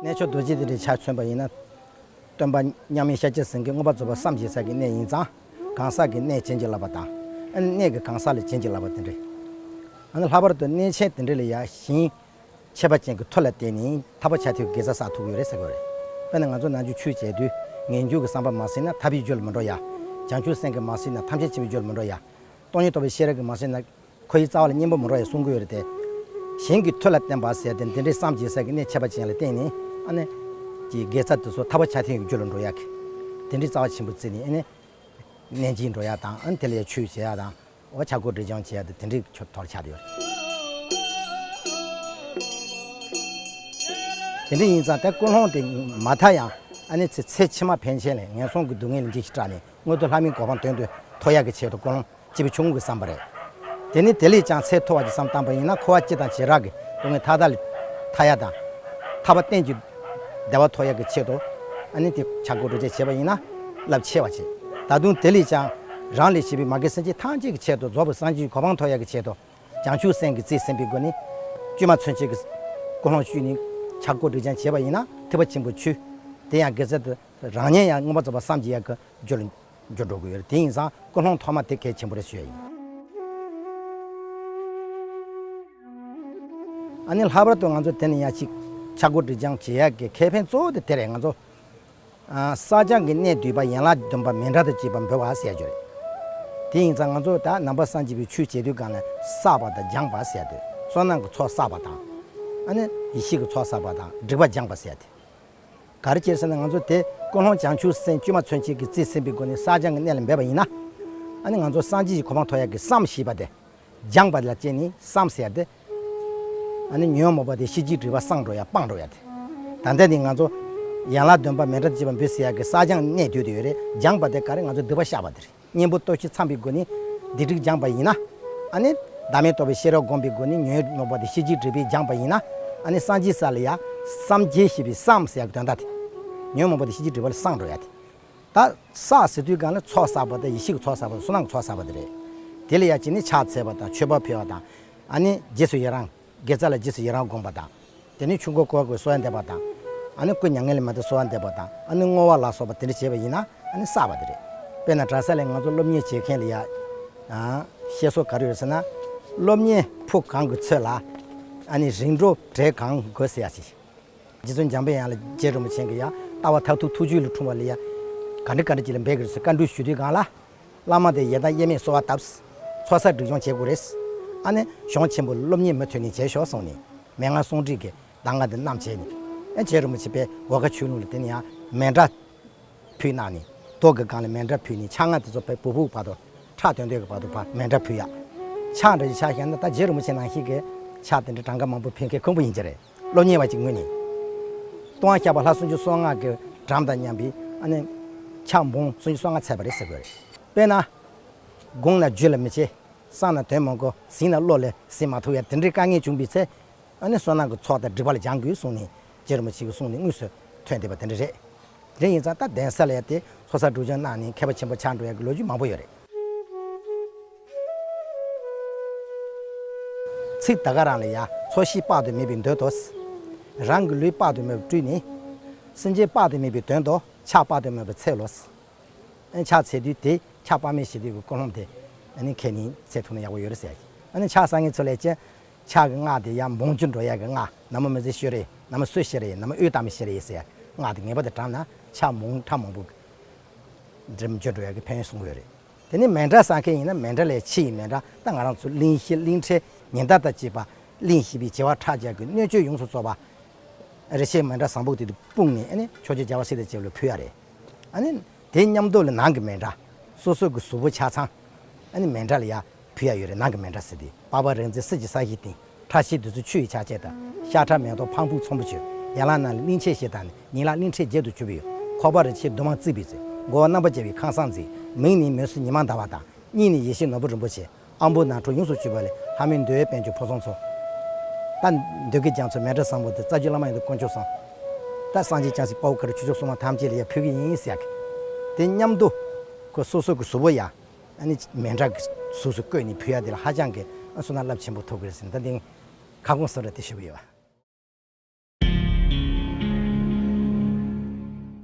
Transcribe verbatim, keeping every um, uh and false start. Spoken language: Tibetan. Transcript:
གནས་མཆོག་རྡོ་རྗེ་གདན་འདྲའི་ཆ་མཚོན་པ་ཡིན་ན། སྟོན་པ་མཉམ་མེད་ཤཱཀྱ་སེང་གེས་མངོན་པར་རྫོགས་པར་བསམ་བྱེད་ས་གི་གནས་ཡིན་ཙང་། གང་ཟག་གི་གནས་བྱིན་གྱིས་བརླབས་པ་དང་། ཨ་ནི་གནས་ཀྱི་གང་ཟག་ལ་བྱིན་གྱིས་བརླབས་པ་དེ་འདྲ། ཨ་ནི་ལྷག་པར་དུ་གནས་ཆེན་དེ་འདྲ་ལ་ཡང་ཞིང་ཁྱད་པར་ཅན་གྱི་མཐུ་ལ་བརྟེན་ནས་ཐར་པ་ཆ་མཐུན་གྱི་དགེ་རྩ་བསགས་ཐུབ་ཀྱི་ཡོད་རེད་ཟེར་གྱི་ཡོད་རེད། དཔེར་ན་ང་ཚོ་ནམ་རྒྱུན་ཆོས་བྱེད་དུས་ངེས་འབྱུང་གི་བསམ་པ་མ་ཟིན་ན་ཐར་པའི་རྒྱུ་ལ་མི་འགྲོ་ཡ། བྱང་ཆུབ་སེམས་ཀྱིས་མ་ཟིན་ན་ཐམས་ཅད་མཁྱེན་པའི་རྒྱུ་ལ་མི་འགྲོ་ཡ། སྟོང་ཉིད་རྟོགས་པའི་ཤེས་རབ་ཀྱིས་མ་ཟིན་ན། ཁོ་ཡི་རྩ་བ་ལ་གཉེན་པོ་མི་འགྲོ་ཡ་གསུང་གི་ཡོད་རེད་དེ། ཞིང་གི་མཐུ་ལ་བརྟེན་པ་ཟེར་ཏེ་འདི་འདྲའི་བསམ་བྱེད་ས་གི་གནས་ཁྱད་པར་ཅན་ལ་བརྟེན་ནས་ཨ་ནི། ཀྱི་དགེ་རྩ་དེ་ཚོ་ཐར་པ་ཆ་མཐུན་གྱི་རྒྱུ་ལ་འགྲོ་ཡ་གི། དེ་འདྲའི་རྩ་བ་ཆེན་པོ་བརྩིས་ནས་ཨ་ནི། གནས་མཇལ་འགྲོ་ཡ་དང་ཨ་ནི་དེ་ལ་ཡ་ཆོས་བྱེད་ཡ་དང་། འོ་ཕྱག་སྐོར་སྒྲིབ་སྦྱང་བྱེད་ཡ་དེ་དེ་འདྲའི་ཆོས་ཐོག་ལ་ཆགས་བསྡད་ཡོད་རེད། དེ་འདྲ་ཡིན་ཙང་ད་ཀུན་སློང་དེ་མ་མཐའ་ཡང་ཨ་ནི་ཚེ་ཚེ་ཕྱི་མ་ཕན་ཆད་ལས་ངན་སོང་གི་སྡུག་བསྔལ་ལ་འཇིགས་ཤིང་སྐྲག་ནས་མངོན་མཐོ་ལྷ་མིའི་གོ་འཕང་དོན་དུ་ཐོབ་ཡ་གི་ཆེད་དུ་ཀུན་སློང་། སྐྱེས་བུ་ཆུང་ངུ་གི་བསམ་པ་རེད། དེ་ནི་དེ་ལས་ཀྱང་ཚད་མཐོ་བ་ཅིག་བསམ་བཏང་པ་ཡིན་ན་འཁོར་བ་སྤྱི་དང་བྱེ་བྲག་གི་སྡུག་བསྔལ་མཐའ་དག་ལས་ཐར་ཡ་དང་། ཐར་པ་གཏན་གྱི་བདེ་བ་ཐོབ་ཡ་གི་ཆེད་དུ། ཨ་ནི་དེ་ཕྱག་སྐོར་སྒྲུབ་བྱེད་བྱས་པ་ཡིན་ན་རླབས་ཆེ་བ་བྱེད། ད་དུང་དེ་ལས་ཀྱང་རང་ལས་བྱེད་པའི་མ་རྒན་སེམས་ཅན་ཐམས་ཅད་ཀྱི་ཆེད་དུ་རྫོགས་པའི་སངས་རྒྱས་ཀྱི་གོ་འཕང་ཐོབ་ཡ་གི་ཆེད་དུ། བྱང་ཆུབ་སེམས་ཀྱི་རྩིས་ཟིན་པའི་སྒོ་ནས། བཅོས་མ་མཚོན་བྱེད་ཀྱི་ཀུན་སློང་བཅོས་ནས་ཕྱག་སྐོར་སྒྲིབ་སྦྱང་བྱས་པ་ཡིན་ན་ཐེག་པ་ཆེན་པོའི་ཆོས། དེ་ཡང་དགེ་རྩ་དེ་རང་ཉིད་ཡང་མངོན་པར་རྫོགས་པར་བསམ་བྱེད་ཡ་གི་རྒྱུ་ལ། འགྱུར་འགྲོ་གི་ཡོད་རེད། དེ་ཡིན་ཙང་ཀུན་སློང་ཐོག་མ་དེ་གལ་ཆེན་པོ་རེད་ཞུ་ཡ་ཡིན། ཨ་ནི་ལྷག་པར་དུ་ང་ཚོ་དེ་ནས་ཡང་ཅིག་ཕྱག་སྐོར་སྒྲིབ་སྦྱང་བྱེད་ཡ་གི་ཁེ་ཕན་གཙོ་བོ་དེ་དེ་རེད། ང་ཚོ་ཨ་བསགས་སྦྱང་གི་གནད་བསྡུས་པ་ཡན་ལག་བདུན་པ་མཎྜལ་དང་བཅས་པ་འབུལ་བ་ཟེར་ཡ་ཅིག་ཡོད་རེད། དེ་ཡིན་ཙང་ང་ཚོ་ད་ནང་པ་སངས་རྒྱས་པའི་ཆོས་བྱེད་དུས་སྒང་ལ་བསགས་པ་དང་སྦྱངས་པ་ཟེར་ཡ་དེ། བསོད་ནམས་ཀྱི་ཚོགས་བསགས་པ་དང་། ཨ་ནི་ཡེ་ཤེས་ཀྱི་ཚོགས་བསགས་པ་དང་སྒྲིབ་པ་སྦྱངས་པ་ཟེར་ཡ་དེ། ག་རེ་བྱས་ཟེར་ན་ང་ཚོ་དེ་ཀུན་སློང་བྱང་ཆུབ་སེམས་བཅོས་མ་མཚོན་བྱེད་ཀྱི་རྩིས་ཟིན་པའི་སྒོ་ནས་བསགས་སྦྱང་གི་གནད་ལ་འབད་པ་ཡིན་ན། ཨ་ནི་ང་ཚོ་སངས་རྒྱས་ཀྱི་གོ་འཕང་ཐོབ་ཡག་གི་བསམ་ཞེས་པ་དེ། སྦྱངས་པ་ལ་བརྟེན་ནས་བསམ་ཟེར་ཡ་དེ། ཨ་ནི་ཉོན་མོངས་པ་དེ་ཤེས་བྱའི་སྒྲིབ་པ་སངས་འགྲོ་ཡ་སྤངས་འགྲོ་ཡ་དེ། ད་ལྟ་ནི་ང་ཚོ་ཡན་ལག་བདུན་པ་མཎྜལ་བཅས་པ་འབུལ་ཟེར་ཡ་གི་བསགས་སྦྱང་གནད་བསྡུས་དེ་ཡོད་རེད། སྦྱངས་པ་དེ་ག་རེ་ང་ཚོ་སྡིག་པ་བཤགས་པ་དེ་རེད། གཉེན་པོ་སྟོབས་བཞི་ཚང་བའི་སྒོ་ནས་སྡིག་སྒྲིབ་སྦྱངས་པ་ཡིན་ན། ཨ་ནི་བདག་མེད་རྟོགས་པའི་ཤེས་རབ་བསྒོམས་པའི་སྒོ་ནས་ཉོན་མོངས་པ་དེ་ཤེས་བྱའི་སྒྲིབ་པས་སྦྱངས་པ་ཡིན་ན། ཨ་ནི་སངས་རྒྱས་ས་ལ་ཡ། བསམ་བྱེད་ཞེས་པའི་བསམ་ཟེར་ཡག་དོན་དག་དེ། ཉོན་མོངས་པ་དེ་ཤེས་བྱའི་སྒྲིབ་པ་ལས་སངས་འགྲོ་ཡ་དེ། ད་བསགས་ཟེར་དུས་སྒང་ལ་ཚོགས་བསགས་པ་དང་ཡེ་ཤེས་ཀྱི་ཚོགས་བསགས་པ་དང་བསོད་ནམས་ཀྱི་ཚོགས་བསགས་པ་དེ་རེད། དེ་ལ་ཡ་གཅིག་ནི་ཕྱག་འཚལ་བ་དང་མཆོད་པ་ཕུལ་བ་དང་། ཨ་ནི་རྗེས་སུ་ཡི་རང་། དགེ་རྩ་ལ་རྗེས་སུ་ཡི་རང་བསྒོམ་པ་དང་། དེ་ནས་ཆོས་འཁོར་བསྐོར་བའི་གསོལ་བ་འདེབས་པ་དང་། ཨ་ནི་སྐུ་མྱ་ངན་ལས་མི་འདའ་གསོལ་བ་འདེབས་པ་དང་། ཨ་ནི་བསྔོ་བ་ལ་སོགས་པ་དེ་འདྲ་བྱས་པ་ཡིན་ན་ཨ་ནི་བསགས་པ་དེ་རེད། དཔེར་ན་གྲྭ་ས་ལ་ང་ཚོ་སློབ་གཉེར་བྱེད་མཁན་ལ་ཡ། ཨ། བཤད་སྲོལ་ག་རེ་ཡོད་ཟེར་ན། སློབ་གཉེར་ཕུག་གང་གི་ཚོད་ལ། ཨ་ནི་རིམ་གྲོ་གྲལ་གང་དགོས་ཟེར་ཡ་ཞིག་རྗེ་བཙུན་འཇམ་དཔལ་དབྱངས་ལ་རྗེ་རིན་པོ་ཆེ་གིས་ཡང་ལྟ་བ་མཐར་ཐུག་ཐུགས་རྒྱུད་ལ་འཁྲུངས་པ་ལ་ཡ། ག་འདྲ་ག་འདྲ་ཅིག་ལ་འབད་དགོས་ཟེར་བཀའ་འདྲི་ཞུ་དུས་སྒང་ལ། བླ་མ་དེ་ཡེ་དང་དབྱེར་མེད་གསོལ་བ་བཏབ། ཚོགས་བསགས་སྒྲིབ་སྦྱོང་བྱེད་དགོས་རེད། ཨ་ནི་གཞུང་ཆེན་པོ་སློབ་གཉེར་མུ་མཐུད་ནས་བྱས་ཤོག་གསུངས་ནས། མན་ངག་གསུང་སྒྲོས་ཀྱི་གདམས་ངག་འདི་བསྣམས་བྱས་ནས། ཨ་རྗེ་རིན་པོ་ཆེ་པས་འོལ་ཁ་ཆོས་ལུང་ལ་དེ་ནས་ཡང་མཎྜལ་ཕུལ་གནང་ནས། རྡོ་གི་སྒང་ལ་མཎྜལ་ཕུལ་ནས་ཕྱག་རྔ་དེ་ཚོ་ཕར་སྦུག་ཕུག་བར་དུ། ཁྲག་ཐོན་ཐོན་གྱི་བར་དུ་ཕར་མཎྜལ་ཕུལ་ཡ། ཕྱག་འདྲ་ཞིག་ཆགས་བཞག་ན་ད་རྗེ་རིན་པོ་ཆེ་ནང་བཞིན་གྱི་ཕྱག་དེ་འདྲ་གྲངས་ཀ་མང་པོ་ཕུལ་མཁན་ཁོང་པོ་ཡིན་གྱི་རེད། སློབ་གཉེར་བ་ཅིག་ངོས་ནས། ལྟུང་བ་བཤགས་པ་ལྷ་སུམ་ཅུ་སོ་ལྔ་གི་སྒྲོམ་དང་མཉམ་པའི་ཨ་ནི། ཕྱག་འབུམ་སུམ་ཅུ་སོ་ལྔ་ཚར་བ་རེད་ཟེར་དགོས་རེད། དཔེར་ན། དགུང་ན་རྒྱུད་ལ་མི་བྱེད། བསམ་ན་དོན་མི་གོ། ཟིན་ན་བློ་ལས་ཟིན་མ་ཐུབ་ཡ་དེ་འདྲའི་དཀའ་ངལ་བྱུང་བའི་ཚེ། ཨ་ནི་བསོད་ནམས་ཀྱི་ཚོགས་དང་སྒྲིབ་པ་ལས་སྦྱང་དགོས་གསུངས་ནས་རྗེ་རིན་པོ་ཆེ་གིས་གསུངས་ནས་དངོས་སུ་ཐོན་བསྡད་པ་དེ་འདྲ་རེད། དེ་ཡིན་ཙང་ད་གདན་ས་ལ་ཡ་དེ་ཚོགས་བསགས་སྒྲིབ་སྦྱོང་གནང་ནས་མཁས་པ་ཆེན་པོ་ཆགས་འགྲོ་ཡ་གི་ལོ་རྒྱུས་མང་པོ་ཡོད་རེད། ཚིག་ད་ག་རང་ལ་ཡ། འཚོ་གཞིས་དཔག་ཏུ་མེད་པའི་འདོད་དོ། རང་གི་ལུས་དཔག་ཏུ་མེད་པར་སྤྲུལ་ནས། སེམས་ཅན་དཔག་ཏུ་མེད་པའི་དོན་དུ་ཕྱག་དཔག་ཏུ་མེད་པ་འཚལ་ལོ། ཨ་ནི་ཕྱག་འཚལ་དུས་དེ་ཕྱག་དཔག་མེད་བྱེད་དུས་ཀྱི་ཀུན་སློང་དེ་ཨ་ནི་ཁས་ལེན་འཚལ་ཐུབ་ན་ཡག་པོ་ཡོད་རེད་ཟེར་ཡ་གི། ཨ་ནི་ཕྱག་བསགས་མཁན་ཚོ་ལས་ཀྱང་ཕྱག་གི་སྔགས་དེ་ཡང་འབུམ་གྱུར་འགྲོ་ཡ་གི་སྔགས། ན་མོ་མི་བརྗེད་ཤེས་རབ་ཡིན། ན་མོ་གསོལ་ཤེས་རབ་ཡིན། ན་མོ་འོད་དཔག་མེད་ཤེས་རབ་ཡིན་ཟེར་ཡ་སྔགས་དེ་ངེས་པར་དུ་བགྲངས་ན་ཕྱག་འབུམ་ཕྲག་མང་པོ་འགྲིམ་གྱུར་འགྲོ་ཡ་གི་ཕན་ཡོན་གསུང་གི་ཡོད་རེད། དེ་ནས་མཎྜལ་བསགས་མཁན་ཡིན་ན་མཎྜལ་ལས་ཕྱི་ཡི་མཎྜལ། ད་ང་རང་ཚོ་གླིང་བཞི་གླིང་ཕྲན་ཉི་ཟླ་དང་བཅས་པ་གླིང་བཞི་པའི་བྱེ་བ་ཕྲག་བརྒྱ་གི་སྣོད་བཅུད་ཡོངས་སུ་རྫོགས་པ། རེ་ཞིག་མཎྜལ་བཟང་པོ་དེ་དུ་སྤུངས་ནས་ཨ་ནི་ཕྱོགས་བཅུའི་རྒྱལ་བ་སྲས་དང་བཅས་པ་ལ་ཕུལ་ཡ་རེད། ཨ་ནི་དེ་མཉམ་དུ་ལ་ནང་གི་མཎྜལ། སོ་སོ་གི་གཟུགས་པོ་ཆ་ཚང་ཨ་ནི་མཎྜལ་ལ་ཡ་ཕུལ་ཡ་ཡོད་རེད། ནང་གི་མཎྜལ་ཟེར་དེ། པགས་པ་རིག་འཛིན་གསེར་གྱི་ས་གཞིའི་སྟེང་། ཁྲག་ཤེལ་བདུད་རྩི་ཆུ་ཡི་ཆར་ཆེན་དང་། ཤ་ཁྲག་མེ་ཏོག་ཕང་ཕུང་ཚོམ་བུ་ཆུ། ཡན་ལག་རྣམས་ལ་གླིང་ཆེན་ཞེས་བཏགས་ནས། ཡན་ལག་གླིང་ཕྲན་བརྒྱད་དུ་གྱུར་པའི། ཁོག་པ་རི་ཆེན་འདུས་མང་བརྩིགས་པའི་ཚེ། མགོ་བོ་རྣམ་པར་རྒྱལ་བའི་ཁང་བཟང་མཛེས། མིག་ནི་མུན་སེལ་ཉི་མ་ཟླ་བ་དང་། གཉིས་ནི་ཡེ་ཤེས་ནོར་བུ་རིན་པོ་ཆེ། ཨམ་བུ་ནང་ཁྲོལ་ཡོངས་སུ་གྱུར་པ་ལས། ལྷ་མིའི་འདོད་ཡོན་དཔལ་འབྱོར་ཕུན་སུམ་ཚོགས། ད་འདོད་རྒུའི་རྒྱ་མཚོ་མཎྜལ་བཟང་པོ་འདི། རྩ་བརྒྱུད་བླ་མ་ཡོངས་དང་དཀོན་མཆོག་གསུམ། ད་སངས་རྒྱས་བྱང་སེམས་དཔའ་བོ་མཁའ་འགྲོ་ཆོས་སྐྱོང་སྲུང་མ་ཐམས་ཅད་ལ་ཡང་ཕུལ་གྱི་ཡིན་ཟེར་ཡ་གི། དེ་མཉམ་དུ་ཁོ་སོ་སོ་གི་གཟུགས་པོ་ཡང་ཨ་ནི་མཎྜལ་གྱི་གཟུགས་སུ་བཀོད་ནས་ཕུལ་ཡ་དེ་ལ་ཧ་ཅང་གི་བསོད་ནམས་རླབས་ཆེན་པོ་ཐོབ་ཀྱི་རེད་ཟེར་ནས་ད་དེང་ཁ་སྐོང་གསུང་རབ་དེ་ཞུས་པ་ཡོད།